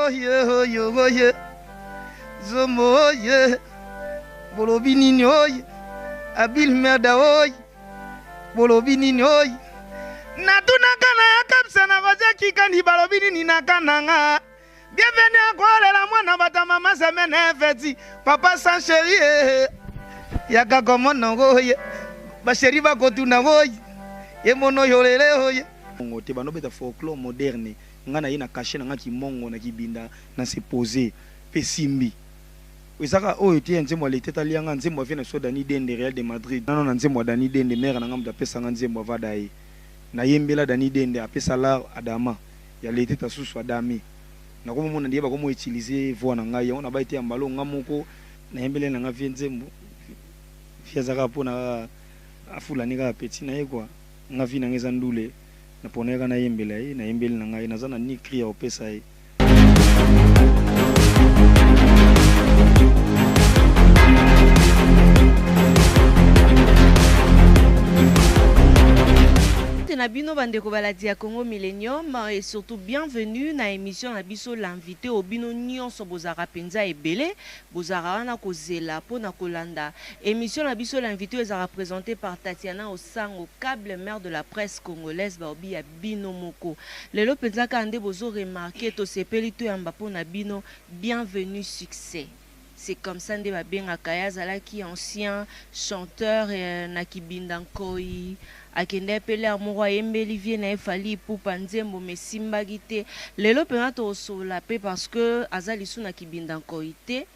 Oye oye zomo oye bolobi nini oye abil merda oye bolobi nini oye natunaka na ya kapsa na roger kikandi balobi nini na kananga bienvenu akolela mwana bata mama semaine feti papa sans chéri eh, yaka komona oye basheri bakotuna oye emono yolele oye mongo te banobeta folklore moderne nga na ye na cachet na nga kimongo na kibinda na se poser pe simbi eza kaka oyo te ya nzembo ya lete talia nga nzembo ya vie na biso Dani Dende Real de Madrid nano na nzembo ya Dani Dende mère na nga moto apesa nga nzembo avada ye nayembela Dani Dende apesa lar Adama ya lete tasusu Adame nakomomona ndiye bakomo utiliser voix na ngai yango nabayi te ya mbala oyo nga moko nayembeleli na nga vie nzembo vie aza kaka mpona afulani kaka petit na ye quoi nga vie na nga eza ndule Na pona ye kaka nayembela ye, nayembeli na ngai, naza na ni cri ya kopesa ye. Na bino bandeko baladi ya Congo Millennium et surtout bienvenue na émission na biso l'invité au bino nyonso bozalaka penza ebele bozalaka wana kozela mpo na kolanda émission na biso l'invité oyo ezalaka présentée par Tatiana Osango Cable mère de la presse congolaise baobi ya bino moko lelo penza kaka nde bozo remarquer tosepeli toyamba mpo na bino bienvenue succès c'est comme ça nde babengaka ye azalaki ancien chanteur na kibinda nkoyi akendaki mpe l'heure moko ayembeli vie na ye Fally Ipupa nzembo mais esimbaki te lelo penza tokosolola mpe parce que aza lisusu na kibinda nkoyi te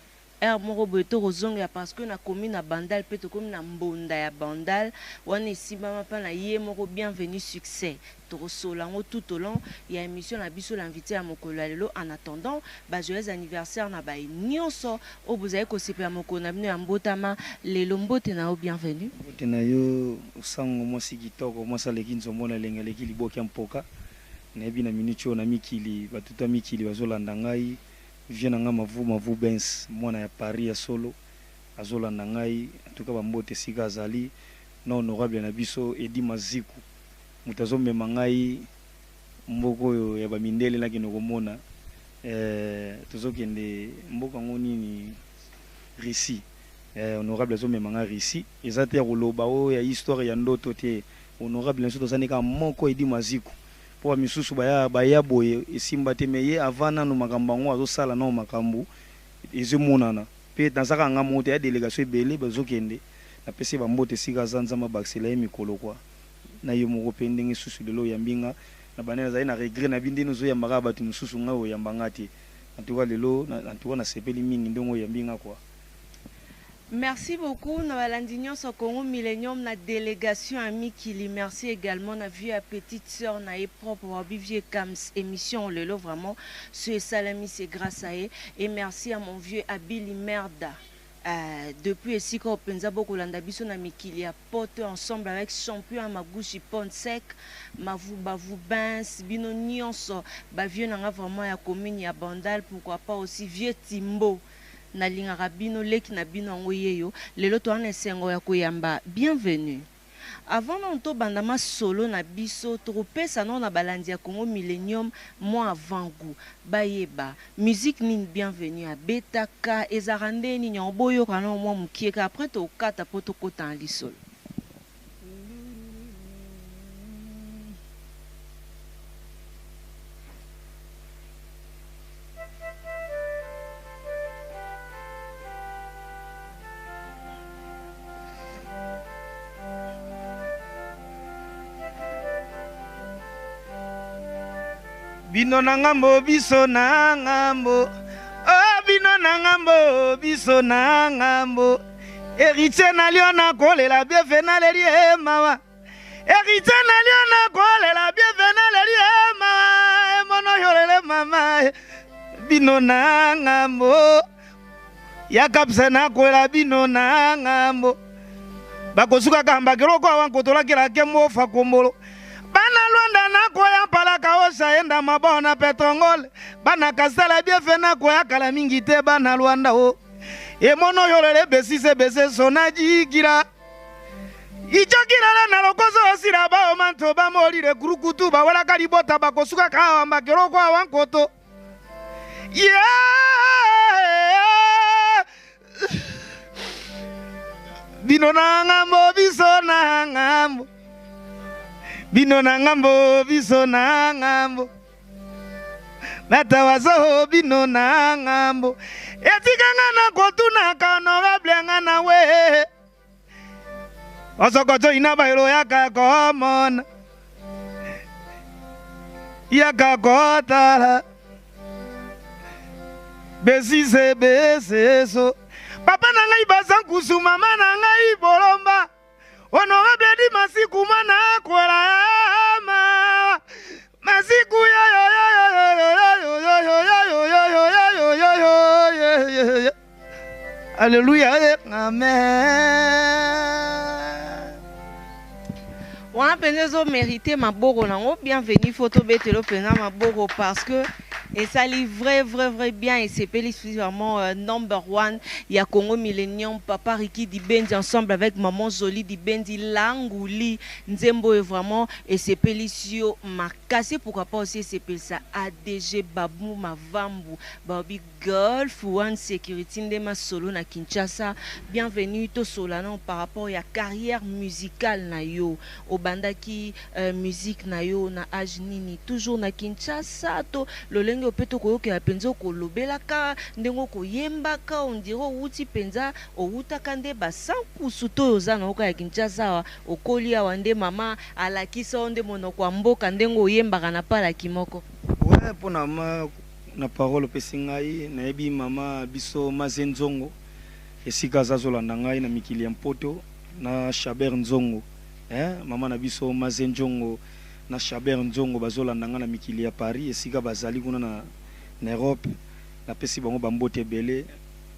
Heure moko boye to kozongela parce que na komi na bandal pe tokomi na mbonda ya bandal wana esimbama pa na ye moko bienvenue succès tokosolola yango tout au long ya emission na biso l'invite ya mokolo ya lelo en attendant ba joyeux anniversaire na baye nionso oyo bozali kosepela mokolo na bino ya mbotama lelo mbote na yo bienvenue. Mbote na yo Sango mwasi kitoko mwasi aleki nzombo na elengi aleki liboke ya mpoka nayebi na minute oyo na mikili batu ta mikili bazolanda ngai Vieux na nga Mavu Mavu Benz mwana ya Paris ya solo azo landa ngai en tout cas ba mbote esika azali na honorable na biso Eddy Maziku mutu azo mema ngai mboka oyo ya ba mindele nakende komona eh tozo kende mboka yango nini Russie eh honorable azo mema ngai Russie eza te ya koloba oyo ya histoire ya ndoto te honorable na biso toza nde kaka moko Eddy Maziku Po ba misusu baya baya boye esimba te mais ye avant nanu makambo yango azo sala nanu makambu ezo monana pe naza kaka nga moko te ya delegation ebele bazo kende na pesi ye ba mbote esika aza nzambe abakisela ye mikolo quoi na yo moko pe ndenge susu lelo oyambi nga na bande nazali na regret na bi ndeni ozo yamba kaka batu misusu ngai oyamba nga te en tout cas lelo en tout cas na sepeli mingi ndenge oyambi nga quoi. Merci beaucoup na balandi nionso ya Congo Millenium na delegation ya mikili merci egalement na vieux ya petite sœur na ye propre babi vieux Kams emission lelo vraiment soki esalami c'est grace à ye et merci à mon vieux Abili Merda euh, depuis esika oyo penza bokolanda biso na mikili ya poto ensemble avec champion ya Magushi Ponsek Mavu Bavu Bens bino nionso ba vieux na nga vraiment ya commune ya Bandal pourquoi pas aussi vieux Timbo Nalingaka bino leki na bino yango yeyo lelo toza na esengo ya koyamba bienvenue avant nanu tobanda masolo na biso tokopesa nanu na balandi ya Congo Millenium mua avant gout bayeba musique nini bienvenue abetaka ezalaka nde nini yango boyoka nanu mua mukie kaka après tokokata po tokota na lisolo. Bino na ngambo biso na ngambo oh bino na ngambo biso na ngambo Heritier na lion na kolela biefe na leli eh, mawa Heritier na lion na kolela biefe na leli eh, mawa emono yolele mama eh. Bino na ngambo ya kapsa na kolela bino na ngambo bakosuka kamba keloko awa nkotolakela kembo fa kombolo bana lwanda na koya mpalaka osha enda mabona petrongole bana kasala biefe na koya kala mingi te bana lwanda o emono yolele besise bese sona jikila icokilala na lokoso osila baoma nto bamolile kurukutu bawelaka libota bakosukaka awa mbakeloko awa nkoto Yeah! Bino na ngambo, biso na ngambo. Bino na ngambo, biso na ngambo. Natawazo bino na ngambo. Etika nga na kotunaka honorable nga na we. Osokoto ina bailo yaka komona. Yaka kotala. Besise beseso. Papa na ngai basankusu, mama na ngai bolomba. Honorable di masiku mwana akwela ma. Masiku yo yo yo yo yo yo yo yo yo yo yo yo yo yo yo yo. Alléluia, amen. Wana mpenza ezomérite maboko nango. Bienvenu, faut tobetelo mpenza maboko parce que esali vrai vrai vrai bien. Esepeli vraiment number one ya Congo Millennium, papa Riki Dibendi ensemble avec maman Zoli Dibendi, Languli. Nzembo oyo vraiment esepelisi yo makasi. Pourquoi pas aussi esepelisa ADG Babu Mavambu, babi Golf One Security nde masolo na Kinshasa. Bienvenue. Tosola nano par rapport ya carrière musicale na yo. Obandaki musique na yo na age nini? Toujours na Kinshasa to lolenge mpe tokoyokela mpenza okolobelaka ndenge okoyembaka, on dirait owuti mpenza, owutaka nde basankusu to oyo oza na oka ya Kinshasa awa, okoli awa nde mama alakisa yo nde monoko ya mboka ndenge oyembaka na palaki moko? Ouais, mpona ma na parole opesi ngai, nayebi mama biso Maze Nzongo esika aza azolanda ngai na mikili ya Mpoto na Chaber Nzongo, eh? Mama na biso Maze Nzongo na Chaber Nzongo bazolanda ngai na mikili ya Paris, esika bazali kuna na Europe. Napesi bango bambote ebele.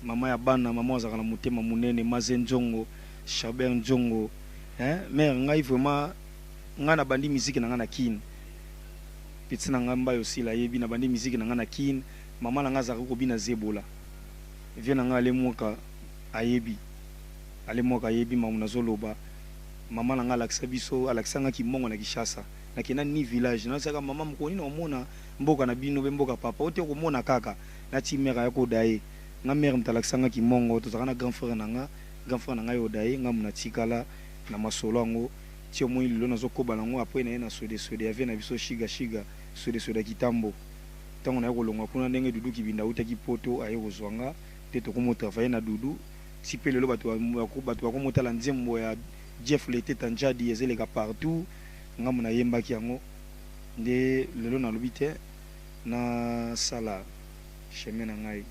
Mama ya bana, mama azalaka na motema monene, Maze Nzongo, Chaber Nzongo, eh? Mare ngai vraiment, ngai nabandi miziki na ngai na Kine. Petit na ngai Mbayo Osila ayebi, nabandi miziki na ngai na Kine. Mama na ngai azalaka kobina zebola. Vie na ngai alemwaka ayebi, alemwaka ayebi makambo nazoloba. Mama na ngai alakisa biso, alakisa ngai kimongo na Kinshasa. Nakenda ni village, nasaka mama mokolo nini omona mboka na bino be mboka papa ote okomona kaka nati mare aya koda ye nga. Mare moto alakisa nga kimongo. Tozalaka na grand frère na nga, grand frère na ngai oda ye nga mo natikala na masolo yango ti omoni lelo nazokoba nango. Après na ye na swede swede ya vie na biso Shiga Shiga, swede swede ya kitambo. Ntango naye kolongwa kuna, ndenge Dudu Kibinda autaki Poto, aye kozwa nga te, tokomi travailler na Dudu ti mpe lelo bato bakomotala nzembo ya Jeff Leteta Njadi ezeleka partout. Ngambo nayembaki yango nde lelo nalobi te nasala chemin na ngai.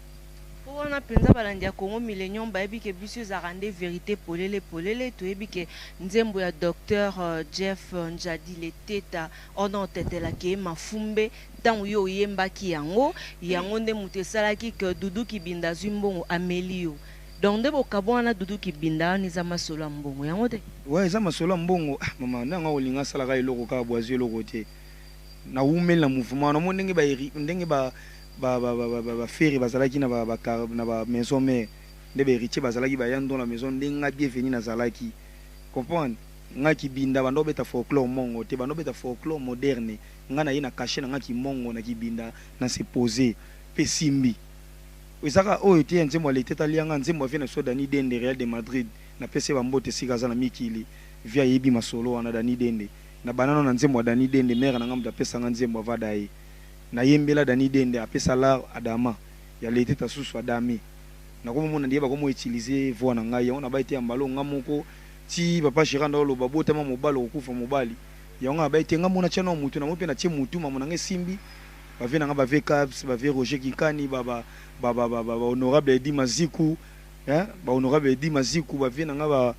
Mpo wana mpenza balandi ya Congo Millennium bayebi ke biso ezalaka nde vérité polele polele. Toyebi ke nzembo ya docteur Jeff Njadi Leteta ona otetelaki ye mafumbe ntango yo oyembaki yango, yango nde moto esalaki ke Dudu Kibinda azwi mbongo ameli yo. Donc nde bokabwa wana Dudu Kibinda wana eza masolo ya mbongo yango te? Ouais, eza masolo ya mbongo. Ah, mama nde yango akolinga asalaka eloko kaka bo azwi eloko te. Nawumeli na mouvement namo ndenge ndenge bafere bazalaki na ba maison mère, nde bahéritier bazalaki baya ndo na maison, nde nga Bienvenu nazalaki comprendre. Nga Kibinda bando obeta folklore mongo te, bando obeta folklore moderne. Nga na ye na cachet na nga kimongo na Kibinda na se pose mpe simbi ezaka oyo te ya nzembo ya Leteta alianga nzembo avie na biso Dani Dende, Real de Madrid. Napesi ye bambote esika aza na mikili. Vi ayebi masolo wana. Dani Dende na banano na nzembo ya Dani Dende. Mare na nga moto apesanga nzembo avada ye, nayembela Dani Dende, apesa lar Adama ya Leteta susu adame. Nakomomona ndiye bakomo utiliser voix na ngai yango nabai te ya mbala nga moko ti papa Gérard oloba botama mobali okokufa mobali. Yango nga nabai te, nga mona tia na mutu na mo mpe natie mutu mamo na nga esimbi. Bave na nga, bave Cabs, bave Roger Kinkani, ba honorable Edi Maziku, ba honorable Edi Maziku, bave na nga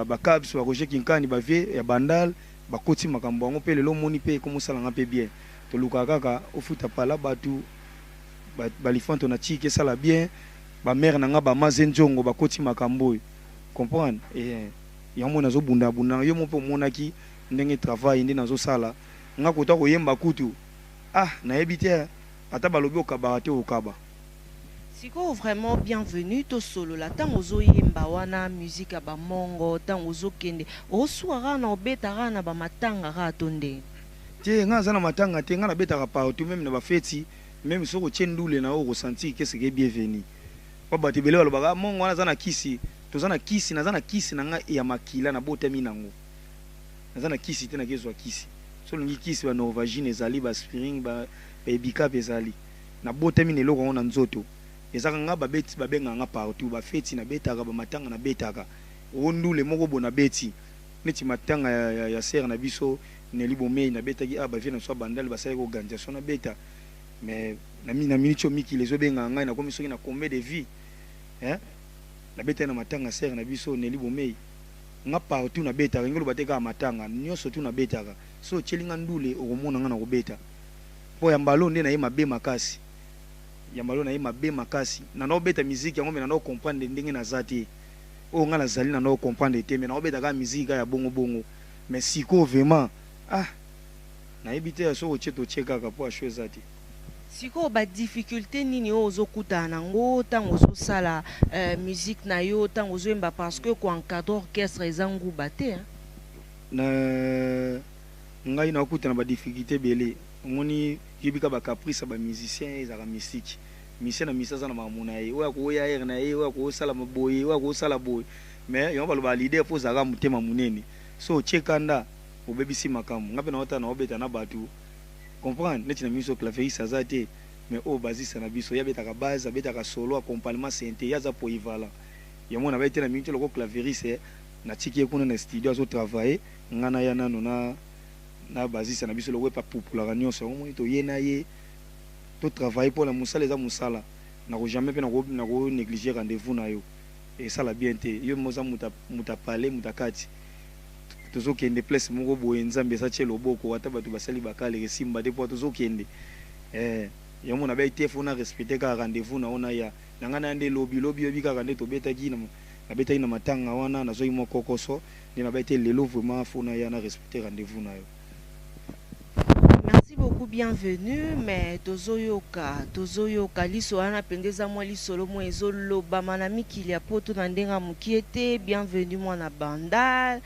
ba Cabs, ba Roger Kinkani, bave ya Bandal bakoti makambo yango mpe lelo omoni mpe ekomosala nga mpe bien. Tolukaka kaka ofuta pala bato balifanto na tiki esala bien. Bamare na nga bamaze nzongo bakoti makambo oyo comprendre. Yango moi nazobundabunda yo mo mpe omonaki ndenge travail nde nazosala nga kota koyemba kutu. Ah, nayebi te, ata balobi okabaka te, okaba. Sikoyo vraiment Bienvenu, tosolola. Ntango ozoyemba wana musique ya bamongo, ntango ozokende osuka kaka na obeta kaka na bamatanga kaka to ndenge? Te, nga naza na matanga te, nga nabetaka partout, même na bafeti. Meme soki otie ndule na yo oko sentir que ce que bienvenue. Po batu ebele balobaka ah mongo wana aza na kisi, toza na kisi, naza na kisi na nga ya makila na botami nango. Naza na kisi te nake zua kisi. Soki olingi kisi ba norvagine ezali, ba aspirine, ba ebicap ezali. Na botami na eloko yango na nzoto. Ezaka nga ba beti ba bengaka nga partout, ba feti na betaka, ba matanga na betaka. O ndule moko bo na beti. Neti matanga ya sœur na biso Nelly Bomeyi na betaki awa ba vieux na biso ya Bandal basalaki organisation na beta mais na minute oyo mikili ezo benga ngai nakomi soki na combien de vie hein na betaki na matanga ya sœur na biso Nelly Bomeyi nga partout na betaka elingi koloba te kaka matanga nionso tout na betaka soki otieli nga ndule okomona nga nakobeta po ya mbala oyo nde naye mabe makasi ya mbala oyo naye mabe makasi na nao beta musique yango mais na nao comprendre ndenge naza te. Oyo nga nazali na nao comprendre te mais nao beta kaka musique kaka ya bongo bongo mais sikoyo vraiment ah nayebi te soki otie totie kaka po choix eza te. Sikoyo ba difficulte nini oyo ozo kutana na ngo tango ozo sala musique na yo tango ozo yemba parce que ko encadrer orchestre eza nguba te hein. Na ngai nao kutana ba difficulte ebele omoni yoyebi kaka ba caprice ya ba musiciens ezalaka mystique. Musicien na musicien aza na makambo na ye, oyo akoya heure na ye, oyo akosala boye, oyo akosala boye. Mais yango balobaka leader faut ozalaka motema monene. Soki otie kanda obebisi makambo. Nga pe naotala naobeta na batu comprendre neti na miso claveriste aza te mais oyo basiste na biso ye abetaka base, abetaka solo, accompagnement synthe, ye aza polyvalent. Yango nabaye te na minute loko claveriste natiki ye kuna na studio azo travailler, nga naya nanu na na basiste na biso loko ye pe apupolaka nionso yango omoni toye na ye. To travailler pona musala eza musala nako jamais pe nako nako negliger rendez vous na yo esala bien te yo oza mutu ya palais mutu ya kati tozo kende place moko boye nzambe esi atie loboko ata batu basali ba kale esimba te po tozo kende eh yango na bayi te faut na respecter kaka rendez vous na yo naya na nga naya nde lobi lobi oyebi kaka nde tobetaki na nabetaki na matanga wana nazwaki mwa kokoso nde na bayi te lelo vraiment faut naya na respecter rendez vous na yo. Merci beaucoup bienvenue mais tozoyoka tozoyoka liso wana mpenza eza mwa lisolo mwa ezolobama na mikili ya poto na ndenge ya mokie te. Bienvenue mwana Bandal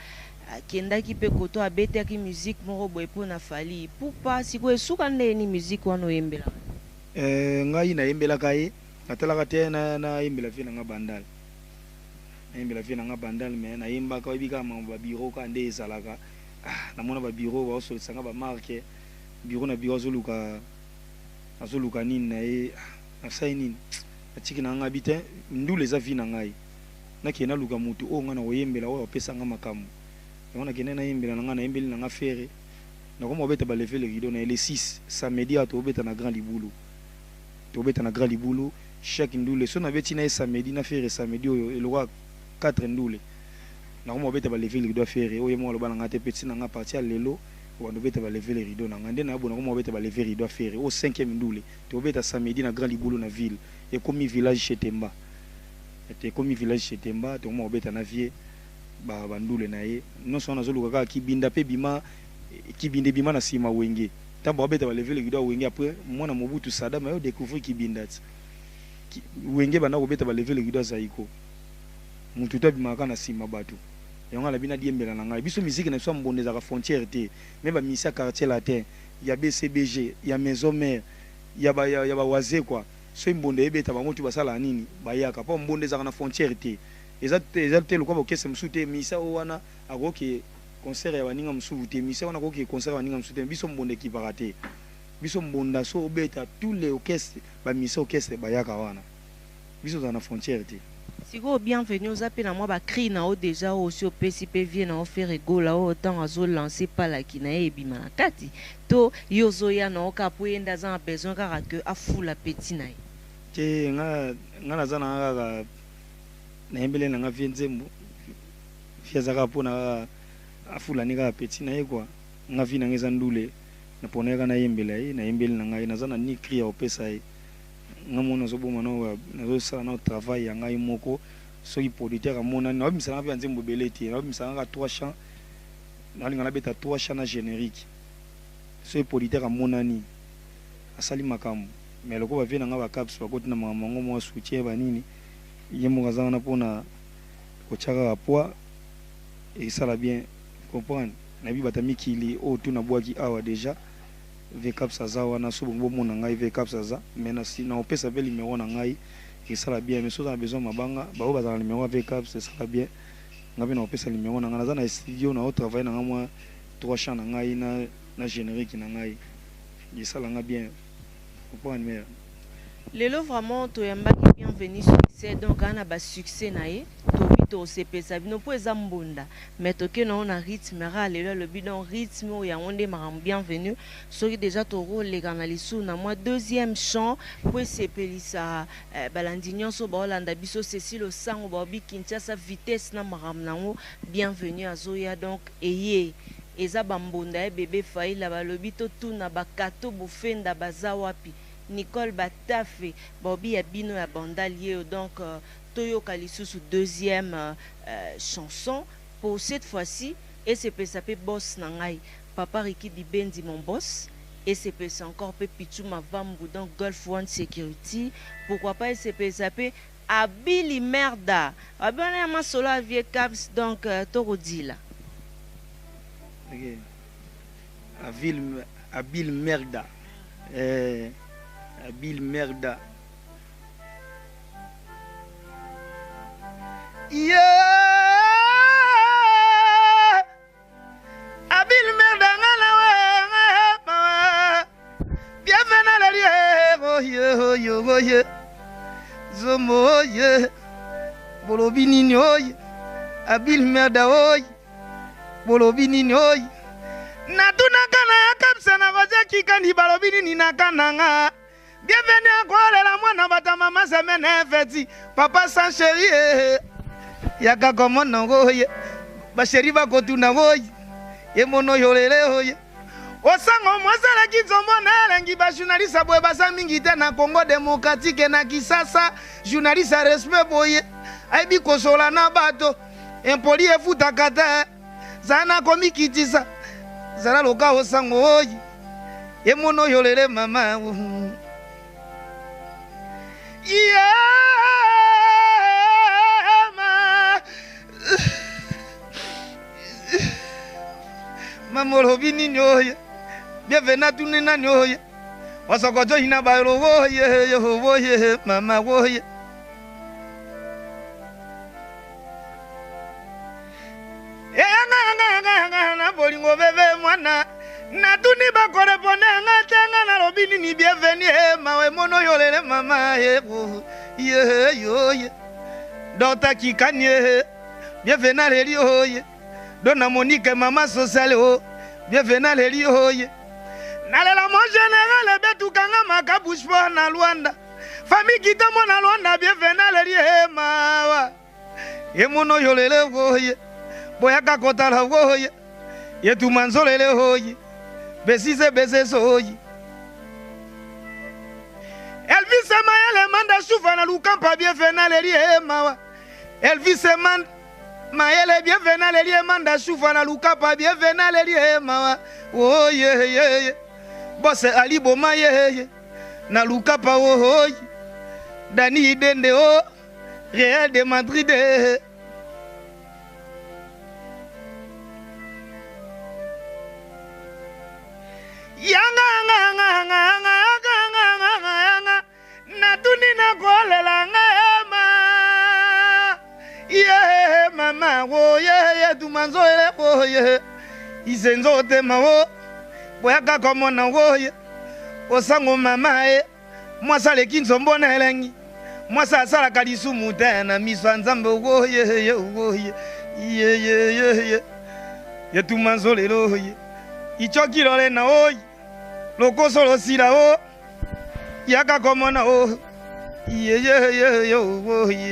akendaki mpe koto abetaki musique moko boye mpo na Fally Ipupa. Sikoyo esuka ndenge nini musique wana oyembelaka? Eh, ngai nayembelaka ye natalaka te nayembela vie na nga Bandal, nayembela vie na nga Bandal mais nayembaka oyebi kaka makambo ba bureau kaka nde ezalaka. Ah namona ba bureau bao solisa nga ba marque bureau na bureau azoluka azoluka nini na ye ah nasali nini natiki na nga bi te ndule eza vie na ngai nakende naluka mutu oyo nga nakoyembela oyo apesa nga makambo yango nakende nayembela na nga nayembeli na nga Ferre nakoma kobeta ba leve le rideau na ye le 6 samedi awa tokobeta na grand libulu tokobeta na grand libulu chaque ndule so nabeti na ye samedi na Ferre samedi oyo elokola 4 ndule Nakoma kobeta ba lever rideau ya Ferre oyo ye moko aloba na nga te petit na nga à partir ya lelo obanda obeta ba lever le rideau na nga nde na bo nakoma kobeta ba lever rideau ya Ferre oyo cinquième ndule tokobeta samedi na grand libulu na ville ekomi village chez Temba ekomi village chez Temba tokoma kobeta na vieux ba ba ndule na ye nionso wana nazoluka kaka kibinda pe ebima kibinda ebima na sima wenge tango bakobeta ba lever le rideau ya wenge après mwana Mobutu Sadam ayo decouvrir kibinda ti wenge ebanda kobeta ba lever le rideau ya Zaiko. Mutu te abimaka kaka na sima batu yango alobi na diembela na ngai biso musique na biso ya mbonda ezalaka frontière te mais ba musiciens ya quartier latin ya BCBG ya maison mère ya ba ya ba wazekwa soki mbonda ebeta bango tout basalaka nini bayaka po mbonda ezalaka na frontière te eza eza te lokola ba orchestre mosusu te musicien oyo wana akoki concert ya baninga mosusu te musicien wana akoki concert ya baninga mosusu te biso mbonda ekipaka te biso mbonda so obeta tous les orchestres ba musiciens orchestre bayaka wana. Biso tozala na frontière te. Sikoyo bienvenue oza pe na mwa ba cris na yo dejà oyo osi opesi pe vieux na yo Ferre Gola oyo tango azo lancer palaki na ye ebima na kati to yo ozoya na yo kaka po ye nde aza na besoin kaka que afula petit na ye? Te nga nga naza na nga kaka nayembeli na nga vieux nzembo vieux aza kaka pona kaka afula ne kaka petit na ye quoi nga vie na nga eza ndule na pona ye kaka nayembela ye nayembeli na ngai naza na ni cri ya kopesa ye. Nga moko nazo boma nao nazo sala nao travail ya ngai moko soki producteur amonani nao bimisa nanga pe ba nzembo ebele te nao bimisa nanga kaka 3 chants nao linga na beta 3 chants na generique soki producteur amonani asali makambu mais lokola ba vieux nanga ba caps bakoti na makambo yango mua soutien ba nini ye moko aza wana pona kotia kaka poids esala bien comprendre nayebi bata mikili oyo tout na buaki awa dejà. Vcaps aza wana soki bolingi bomona ngai Vcaps aza mais na si nakopesa pe numero na ngai esala bien mais soki oza na besoin ya mabanga ba oyo bazalaka na numero ya Vcaps esala bien ngai pe nakopesa numero na ngai naza na studio nazo travailler na ngai mwa trois chants na ngai na na generique na ngai esala ngai bien comprendre mais Lelo vraiment toyambaki bienvenue succès donc aa na ba succès na ye tobi tosepelisa bino po eza mbonda mais toke na yo na rythme ra lelo alobi donc rythme oyo yango nde makambo bienvenue soki dejà tokoleka na lisusu na mwa deuxième chant po esepelisa eh, balandi nyonso baolanda biso Cecile Osango baobi Kinshasa vitesse na makambo nango bienvenue azoya donc eye eza ba mbonda ya bebe Faila balobi totuna ba kato bofenda baza wapi Nicole Batafe baobi ya bino ya bandal yeyo donc toyoka lisusu deuxième chanson po cette fois ci esepelisa pe boss na ngai papa Ricky Dibendi mon boss esepelisa encore pe Pitshou Mavambu donc Gulf One Security pourquoi pas esepelisa pe Abili Merda babi wana ya masolo ya vieux Kabs donc tokodila. Ok Avil Abil Merda eh Abil Merda Yeah Abil Merda nga na we Bienvenue na leli oh yeah oh yeah oh yeah Zomo oh yeah Bolobi nini oh yeah Abil Merda oh yeah Bolobi nini oy Natunaka na ya kapsa na Roger Kikandi balobi nini na kananga Bienvenue akolela mwana bata mama semaine feti papa sans chéri eh, yaka komona oye ba chéri bakotuna oye emono yolele oye osango mwasalaki nzombo na elengi ba journaliste boye baza mingi te na Congo démocratique na Kisasa journaliste ya respect boye ayebi kosola na bato Impoli efutaka te zala na komikitisa zala loka osango oyi emono yolele mama yema mama olobi nini oye bienvenu atuni nani oye osokojo ina bayolo woye woye mama woye Eyangayangayangayanga na bolingo bebe mwana natuni bakorepone nga te nga nalobi nini bienveni e mawe mono yolele mama ye ye yoye dota kikani e bienveni aleli oye dona monike mama sociale o bienveni aleli oye nalela mon general betukanga makabush po na Luanda Famille Kitamo na Luanda bienvenue aleli he mawa ye mono yolele woye boyaka kotala woye yetuma nzolele hoye besise beseso oye Elvis Mayele manda shufa na lukampa bienvenue aleli he mawa Elvis Manda Mayele bienvenue aleli he manda shufa na lukapa bienvenue aleli he mawa oye ye ye Bosse Ali Boma ye ye na lukapa ohoy Dani Idende o Real de Madrid eh. Yanga yanga yanga yanga yanga yanga yanga yanga yanga natuni nakolela nga ema ye mama wo ye ye tumanzoele wo ye isenzo otema wo boyaka komona wo ye Osango mama e mwasi aleki nzombo na elengi mwasi asalaka lisumu te na miso ya nzambe oye ye oye ye ye ye ye yetuma nzolelo oye ichoki lole na oye lokoso losila o yaka komona o ye ye ye ye oye.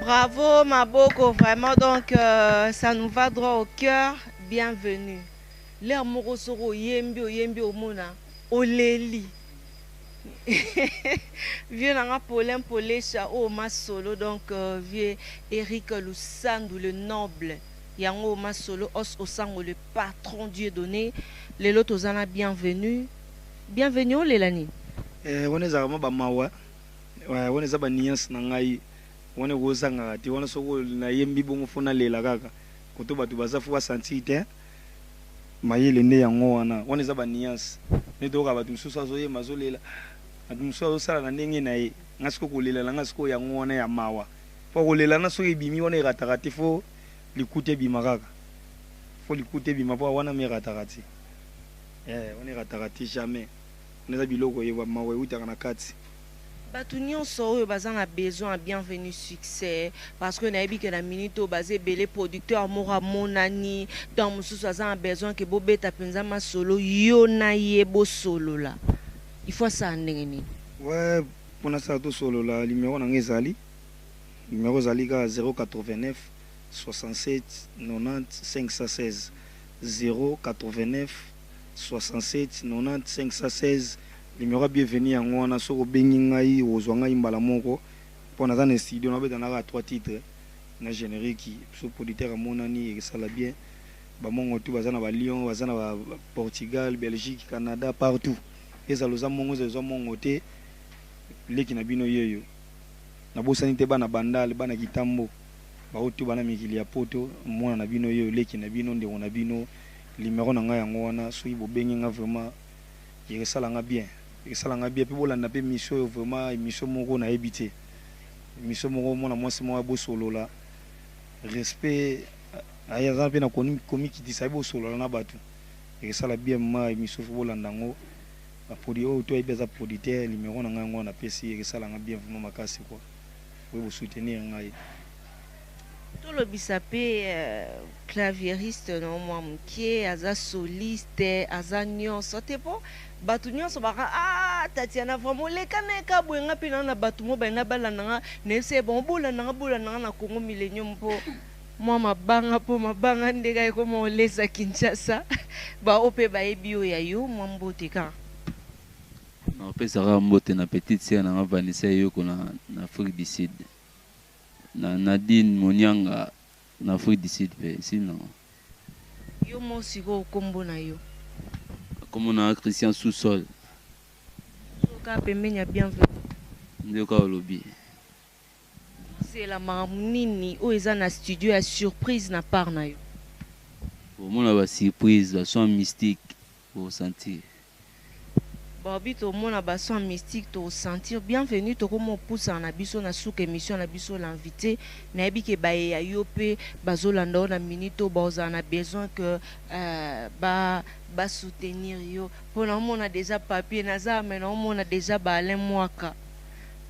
Bravo Maboko, vraiment donc ça nous va droit au cœur, bienvenue. L'air moko soko oyembi oyembi omona oleli. Vieux nanga Paulin Polesha oyo masolo donc vieux Eric Lusandu le noble yango masolo os osango le patron Dieu donné lelo toza na bienvenue bienvenue olela nini? Eh wana ezalaka mwa ba mawa wana eza ba nuance na ngai wana ekozangaka te wana soki nayembi bongo fo nalela kaka. Koto bato baza fo basentir te mayele nde yango wana. Wana eza ba nuance nde toyoka bato mosusu azoyemba, azolela, bato mosusu azosala na ndenge na ye. Nga sikoyo kolela na nga sikoyo yango wana ya mawa, po kolela na soki ebimi wana erataka te, fo likuta ebima kaka, fo likuta ebima, po wana mi erataka te. Wana erataka te jamais. Wana eza biloko ye mawa eutaka na kati. Bato nyonso oyo baza na besoin ya Bienvenu Succès, parce que nayebi ke na minute oyo baza ebele, producteur moko amonani ntango mosusu aza na besoin ke bobeta mpenza masolo, yo na ye bosolola, il faut asala ndenge nini? Ouais, mpona sala tosolola, numero na nga ezali, numero ezali kaka 089 67 90 516, 089 67 90 516, numero ya Bienvenu yango wana. Soki obengi ngai, okozwa ngai mbala moko, mpo naza na studio, nabeta na kaka 3 titres na générique. So producteur amonani, ekesala bien. Bamongo tu baza na baLyon, baza na Portugal, Belgique, Canada, partout. Ezala oza mongo, ezala oza mongo te, leki na bino yeyo. Nabosani te bana Bandal, bana Kitambo, baoyo bana mikili ya Poto. Mwana na bino yeyo, leki na bino, ndeko na bino. Numero na ngai yango wana. Soki bobengi nga, vraiment ekesala nga bien, ekesala nga bien. Mpe bolanda mpe émission oyo, vraiment émission moko nayebi te, émission moko mwana mwasi moko bosolola, respect aye, aza mpe na komikitisa, ye bosolola na bato, ekesala bien. Ma émission fo bolanda yango. Baproduit oyo to ayebi aza producteur, numéro na ngai yango wana napesi, ekesala nga bien vraiment makasi quoi, oyo bosoutenir ngai. Tolobisa mpe clavieriste na mwa moke, aza soliste, aza nyonso te, mpo bato nyonso baka: "Ah, Tatiana, vraiment oleka na eka boye." Nga mpe na bato mo balinga balanda nga, nayebisa ye bango bolanda nga, bolanda nga na Congo Millennium, mpo mwa mabanga, mpo mabanga ndenge ekoma olesa Kinshasa. Bao mpe bayebi oyo ya yo. Mwa mbote kaka. Napesaka mbote na petite sœur nanga Vanessa Eyoko na Afrique du Sud, na Nadine Monianga na Afrique du Sud mpe esili nango. Yo mo sikoyo, nkombo na yo? Kombo na Christian Sous-Sol. Ozoka pembeni ya Bienvenu. Nde kaka olobi. Ozela makambo nini oyo eza na studio ya surprise na part na yo? Omona basurprise, bason mystique, osentir. Babi tomona bason mystique, tosentir. Bienvenu, tokoma opusana na biso na suka émission na biso L'invité. Nayebi ke bayeya yo mpe bazolanda oyo na minute oyo, bazala na besoin que basoutenir yo, mpo naomona déjà papier naza me, naomona déjà baAlain Mwaka,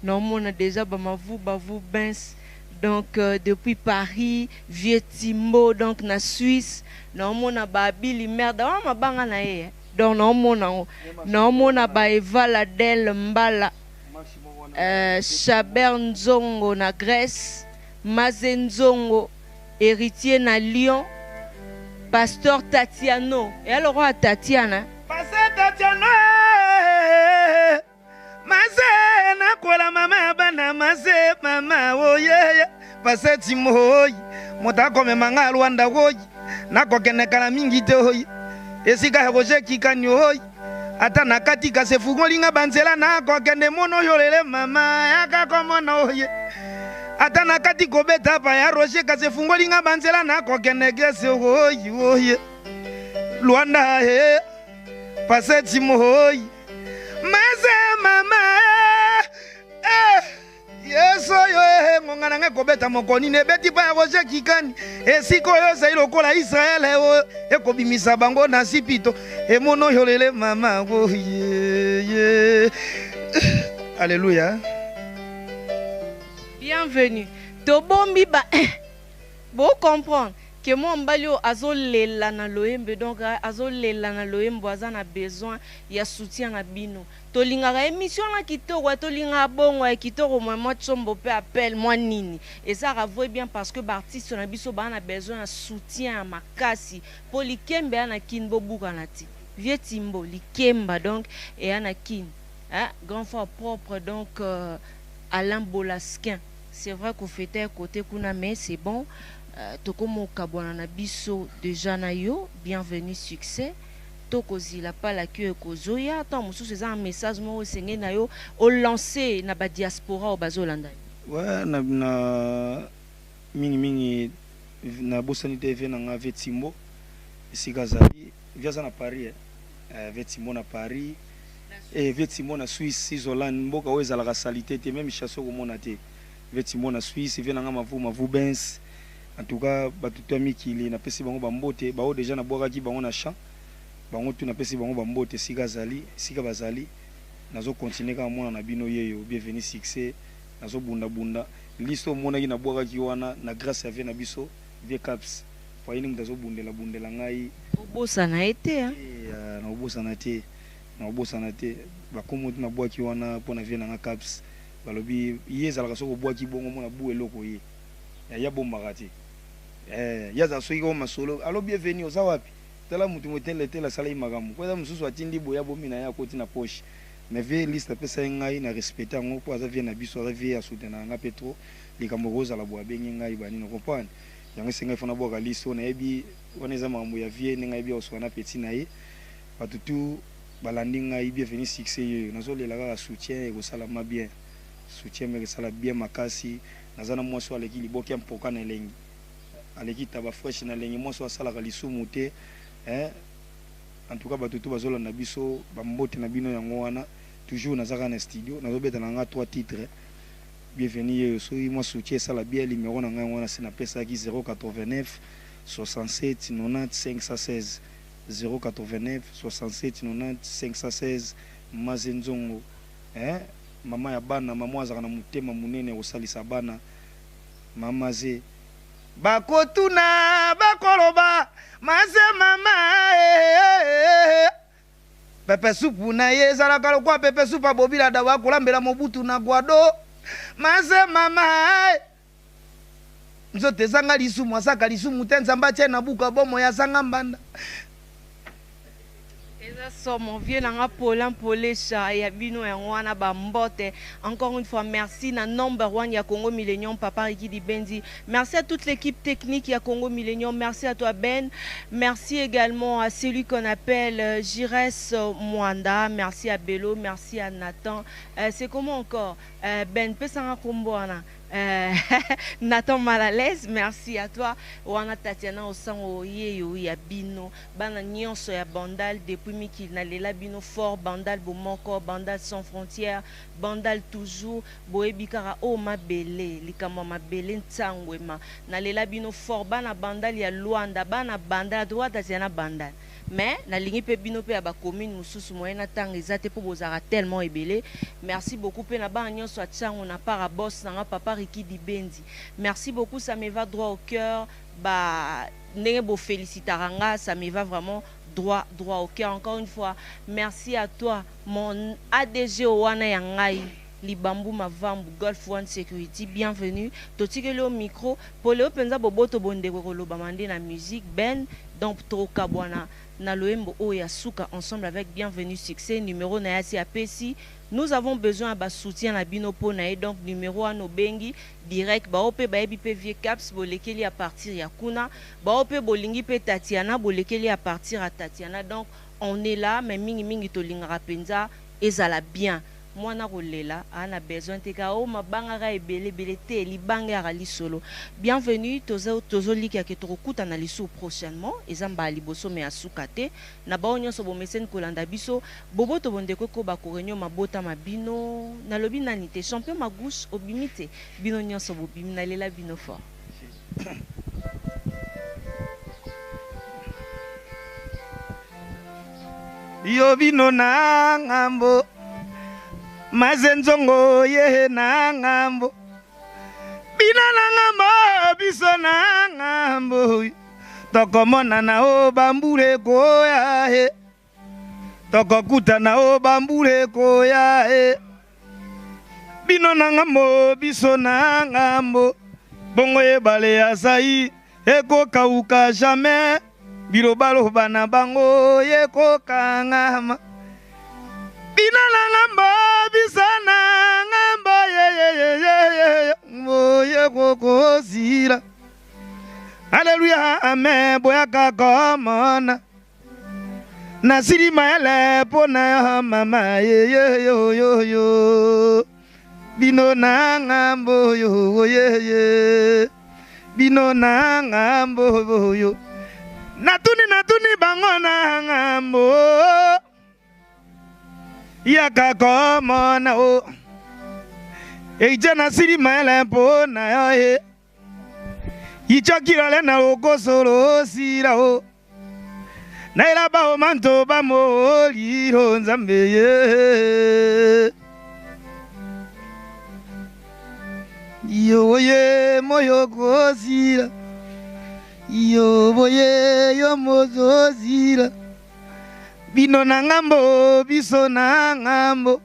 naomona déjà bamavu bavu bens, donc depuis Paris, vieux Timbo, donc na Suisse naomona baabili merde wana mabanga na ye, eh. Donc naomona yango, naomona baeva ladel mbala, Chaber Nzongo na Grèce, Maze Nzongo, héritier na Lyon, pasteur Tatiano eya lokola Tatiana. Pasteur Tatiano, maze nakola mama ya bana, maze mama oyeye, pase timo oyi, moto akomema nga Lwanda oyi, nakokendeka na mingi te oyi, esika ya Roger Kikani oyi, ata na kati kasi efungoli nga banzela, nakokende mono oyo lele mama yaka komona oye, ata na kati kobeta pa ya Roger, kasi efungoli nga banzela, nakokende Grèce oyi, oye Lwanda e pase timo oyi, maze mama eh, yesu oyo eh, ngonga na ngai kobeta mokoni ebeti pa ya Roger Kikani, esika oyo ezali lokola Israele oyo ekobimisa bango na Sipito, emono oyo lele mama oye, alleluya. Bienvenue, tobombi ba bocomprendre ke mwa mobali oyo azolela na loyembo, donc azolela na loyembo, aza na besoin ya soutien na bino. Tolingaka émission na kitoko, tolingaka bongo ya kitoko. Mwa tsombo mpe appel mwa nini ezalaka vrai bien, parce que baartiste na biso baa na besoin ya soutien ya makasi, mpo likembe ya na Kini bobukana ti vieux Timbo likemba, donc eya na Kini, hein? Grand frère propre, donc Alain Bolasquin, c'est vrai kofeta côté kuna, mais c'est bon, tokoma okabwana na biso déjà na yo. Bienvenue Succès, tokozila palaki oyo ekozoya ntango mosusu. Eza na message moko esengeli na yo olance na badiaspora oyo bazolanda yo? Ouais, na mingimingi. Nabosani te vie na nga vie Timbo esika azali vie aza na Paris eh. Eh, vie Timbo na Paris eh, vie Timbo na Suisse Isolande mboka oyo ezalaka salite te meme chasse okomona te vie Timbo na Suisse vie na nga Mavu Mavu Benz en tout cas bato to ya mikili napesi bango bambote baoyo deja nabwakaki bango na champ bango tu napesi bango bambote esika azali esika bazali nazo continuer kaka mwana na bino yeyo bienvenue succès nazo bunda bunda Liste oyo omonaki na bwakaki wana na grace ya vieux na biso vieux Kaps po ye nde mutu azo bundela bundela ngai. Obosana ye te hein. Te nako bosana te nako bosana te ba kombo tout na bwaki wana pona vieux na nga Kaps balobi ye ezalaka soki obwaki bongo omona bu eloko ye ye abombaka te eh ye azala soki o masolo allo bienvenue oza wapi tala mutu moye tel et tel asalaki makambo po eza mususu atindi boye abomi na ye akoti na poche Mais vieux liste apesa ye ngai na respecte yango po aza vieux na biso aza vieux a soutenaka nga pe trop likambo ekozala boye abengi ngai ba nini o comprendre yango esengaki faut nabwaka liste oyo nayebi wana eza makambo ya vieux ndenge ayebi akosolola na petit na ye batu tout balandi ngai bienvenue succès yeyo nazolela kaka soutien ekosalama bien soutien meke esala bien makasi naza na mwasi oyo aleki liboke ya mpoka na elengi aleki taba fresh na elengi mwasi oyo asalaka lisumu te eh En tout cas batu tout bazo landa biso ba mbote na bino yango wana toujours naza kaka na studio nazo beta na nga trois titres bienvenue yeyo soki mwa soutien esala bien numero na nga yango wana se na pesaki 089 67 90 516 089 67 90 516 maze nzongo eh mama ya bana mama azalaka na motema monene ya kosalisa bana mama ze Bakotuna bakoloba maze mama eh. Pepe supu na ye ezalaka lokola pepe supu ya Bobila Dawa akolambela Mobutu na Guado maze mama eh. Nzoto ezanga lisumu asaka lisumu te Nzambe atie na buka bomoi azanga mbanda. Eza somo vieux na nga Paulin Polesha ya bino yango wana ba mbote encore une fois merci na number one ya Congo Millennium papa Ricky Dibendi merci à toute l'équipe technique ya Congo Millennium merci à toi Ben merci également à celui qu'on appelle euh, Jires Mwanda merci à Bello merci à Nathan euh, c'est comment encore euh, Ben pesanga kombo wana Euh, Nathan Malalaise, merci à toi. Wana Tatiana Osango yeyo ya bino. Bana nyonso ya Bandal depuis mikili na lela bino fort Bandal bomoko, Bandal sans frontières, Bandal toujours boyebi kaka o mabele likambo ya mabele nsangwema. Na lela bino fort bana Bandal ya Luanda, bana Bandal droit Tatiana Bandal. Mais nalingi pe bino pe ya ba commune mususu moyen na tanga eza te po bozalaka tellement ebele. Merci beaucoup pe na bana nionso ya Tshangu na part ya boss na nga papa Ricky Dibendi. Merci beaucoup ça me va droit au cœur ba ndenge bo felicitaka nga ça me va vraiment droit droit au cœur. Encore une fois merci à toi mon ADG wana ya ngai Libambu Mavambu Golf One Security bienvenue totikeli yo micro po lelo penza boboto bondeko ekolobama nde na musique Ben donc tokokabwana na loyembo oyo ya suka ensemble avec bienvenue succès numero na ye asi apesi nous avons besoin ya ba soutien na bino po na ye donc numero wana obengi direct ba oyo pe bayebi pe vieux Kaps bolekeli à partir ya kuna ba oyo pe bolingi pe Tatiana bolekeli à partir ya Tatiana donc on est là mais mingi mingi tolingaka penza ezala bien Muana kolela aa na besoin te ka oh mabanga ka ebele ebele te libanga eyaka lisolo bienvenue tozo tozo likia ke tokokutana lisusu prochainement eza mbala liboso mais ya suka te na baoyo nionso bomeseni kolanda biso boboto bondeko ekoba ko reunion mabota ma bino nalobi nani te champion magouche obimi te bino nionso bobimi na lela bino fort. Yo bino na ngambo maze nzongo ye na ngambo bino na ngambo biso na ngambo tokomonana o bambule koya he tokokutana o bambule koya he bino na ngambo biso na ngambo bongo ebale ya zai ekokauka jamais bilobaloba na bango ekokangama bino na ngambo biso na ngambo yeyeyeyeye yekokozila aleluya amen boyaka komona nasili mayele mpo na yo mama yeyeyoyoyo bino na ngambo yo yeye. Bino na ngambo oyo. Natuni natuni bango na ngambo. Yaka komona o. Eija nasili mayele mpo na yo ye. Ichakirale na lokosolo osila o. Naela bao manto ba molilo nzambe ye. Yo ye moyo kozila. Yo boye yo mozozila. Bino na ngambo biso na ngambo.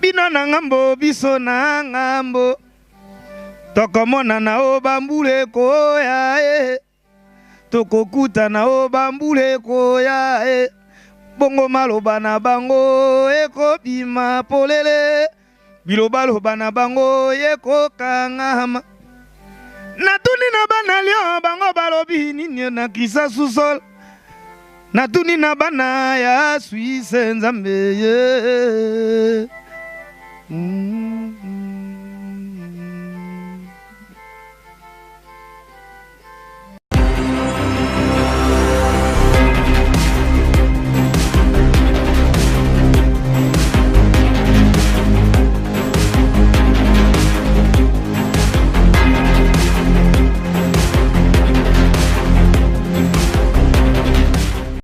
Bino na ngambo biso na ngambo. Tokomonana o bambula ekoya e. Tokokutana o bambula ekoya e. Bongo maloba na bango ekobima polele. Bilobaloba na bango ekokangama. Natuni na bana Lyon bango balobi nini na Krisa sous-sol. Natuni na bana ya Suisse nzambe ye.